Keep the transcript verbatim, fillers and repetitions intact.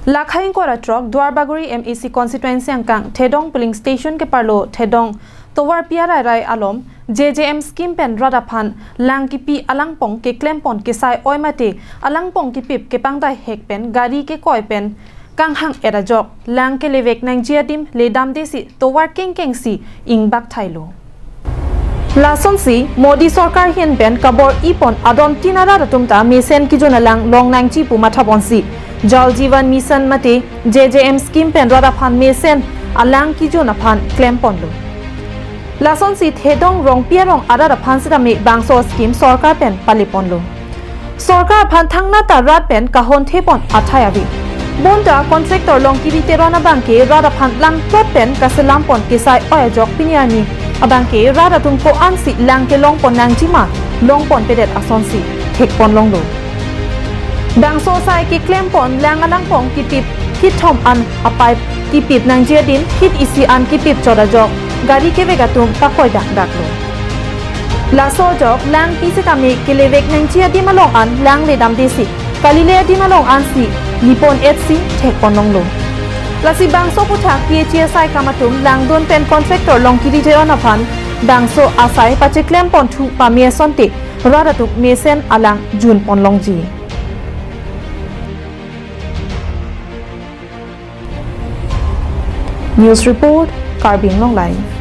Lakhai ingkoi ra throk Duarbagori M A C constituency angkang Thedong polling station keparlo Thedong tovarpi arairai alom J J M scheme pen rat aphan lang kipi alangpong keklempon kesai oi mate alangpong kipip kepangdai hek pen gari kekoi pen kanghang-et ajok lang kelevek nangji adim ledamde si tovar kengkeng si ingbak thailo. Lasonsi Modi sorkar ahin pen kabor-ipon adon tin arat atum ta mesen kijun alang long nangji pu mathaponsi Jal Jeevan Mission mate J J M scheme pen rat aphan mesen alang kijun aphan klemponlo. Lasonsi Thedong Rongpi arong arat aphan sitame bangso scheme sorkar pen paliponlo. Sorkar aphan thangnat ta rat pen kahonthepon athai ave. Bonta contractor Longkiri Teron abangke rat aphan langplot pen kaselampon kesai oi ajok pini arni abangke rat atum ko-ansi lang kelongpon nangjima longponpedet asonsi thekponlonglo. Bangso asai keklempon lang alangpong kipip kithom an apipe kipip nangji adim phit isi an kipip chot ajok gari kevek atum pakoi dakdaklo. Laso ajok lang pisitame kelevek nangji adim along an lang ledamde si kalile adim along ansi lipon-et si thekponlonglo. Lasi bangso aphuthak P H E asai kam atum langdun pen contractor Longkiri Teron aphan bangso asai pacheklempon thu pame asonte rat atum mesen alang junponlongji. News report, Karbi Anglong Live.